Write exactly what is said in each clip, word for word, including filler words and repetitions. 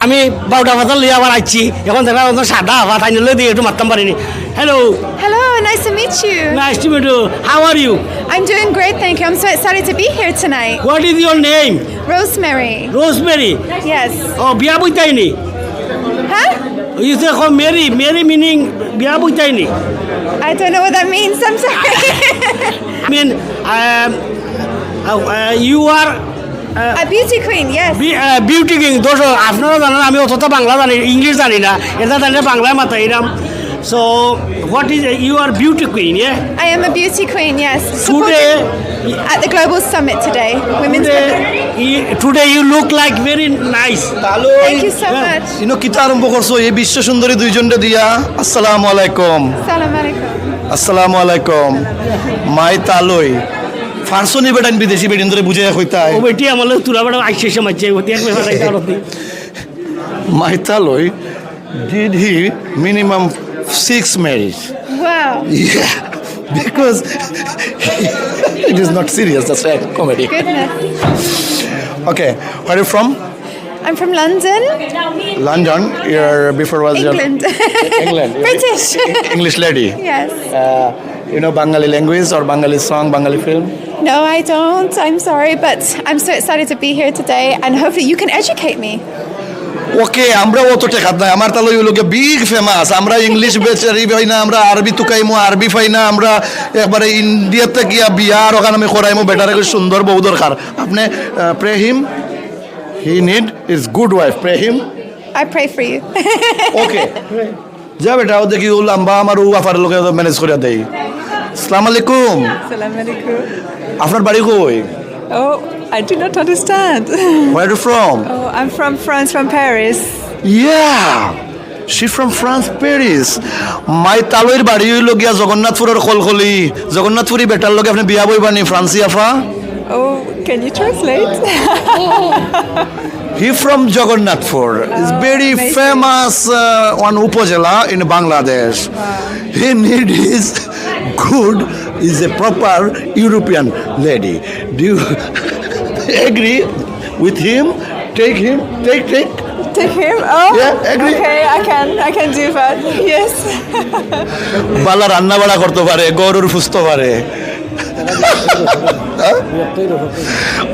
আমি বারোটা বাজার লইয়া আবার আইছি, এখন দেখা যাচ্ছে সাদা আবার তাই নিলে দিয়ে একটু মারতাম পারিনি। Hello. Hello, nice to meet you. Nice to meet you. How are you? I'm doing great, thank you. I'm so excited to be here tonight. What is your name? Rosemary. Rosemary. Yes. Oh, বিয়া বইতাইনি? Huh? You say, oh, Mary. Mary meaning বিয়া বইতাইনি? I don't know what that means. I'm sorry. I mean, um, uh, uh, you are A beauty queen, yes. Beauty king. দর্শক, আপনারা জানেন আমি অতটা বাংলা জানি, ইংলিশ জানি না, এটা জানলে বাংলায় মাতাইলাম। So, what is, you are beauty queen, yeah? I am a beauty queen, yes. Today, At the Global Summit today, Women's Summit. Today, today you look like very nice. Thank you so much. ইনো কিতা আরম্ভ করছো এই বিশ্ব সুন্দরী দুইজনরে দিয়া? আসসালামু আলাইকুম। Salam alaikum. আসসালামু আলাইকুম। মাই তালই। ফারসনি বেটাইন বিদেশি বেটিন ধরে বুঝে কইতাই। ও বেটি আমার লোক তুরা বেটা আইসে সে মাঝে ওটি এক ব্যাপার আইসে আরো দিন। মাই তালই did he minimum six marriage. Wow. Yeah, because it is not serious, that's a comedy. Goodness. Okay, where are you from? I'm from London. London. Your before was your England. England. British. English lady. Yes. Uh, you know Bengali language or Bengali song, Bengali film? No, I don't. I'm sorry, but I'm so excited to be here today, and hopefully you can educate me. ওকে, আমরা অত টেকাত নাই। আমার তালই অইলো গিয়া big famous. আমরা ইংলিশ বেচারি পাই না, আমরা আরবি তুকাইমু, আরবি পাই না, আমরা একবারে ইন্ডিয়াতে গিয়া বিয়ার ওখানে আমি করাইমু বেটারে সুন্দর বউ দরকার। আপনি pray him, he need is good wife, pray him. I pray for you. Okay, যা বেটা, ও দেখি ও লম্বা আমার ও আফার লগে ম্যানেজ করিয়া দেই। আসসালামু আলাইকুম। Salam alaikum. আপনার বাড়ি কই? Oh, I do not understand. Where are you from? Oh, I'm from France, from Paris. Yeah, she from France, Paris. মাই তালইর বাড়ি অইলো গিয়া জগন্নাথপুরের কলকলি। জগন্নাথপুরি বেটার লগে আপনি বিয়া বইবানি, ফ্রান্সি আফা? Oh, can you translate? He from Jagannatpur. Is very Amazing. Famous uh, one উপজেলা in Bangladesh. He need his good, is a proper European lady. Do you agree with him? Take him, take, take. Take him? Oh, Yeah, agree. Okay, I can, I can do that. Yes. বালা রান্না বাড়া করতে পারে, গরুর ফুসতে পারে।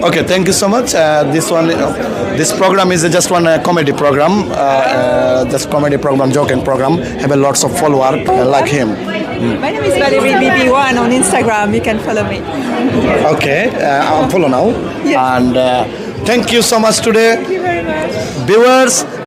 Okay, thank you so much. Uh, this one, uh, this program is just one uh, comedy program, uh, uh, just comedy program, joking program. Have a lots of follower uh, like him. My name is Valerie B B one on Instagram. You can follow me. Okay, uh, I'm follow now. Yes. And uh, thank you so much today. Thank you very much. Viewers,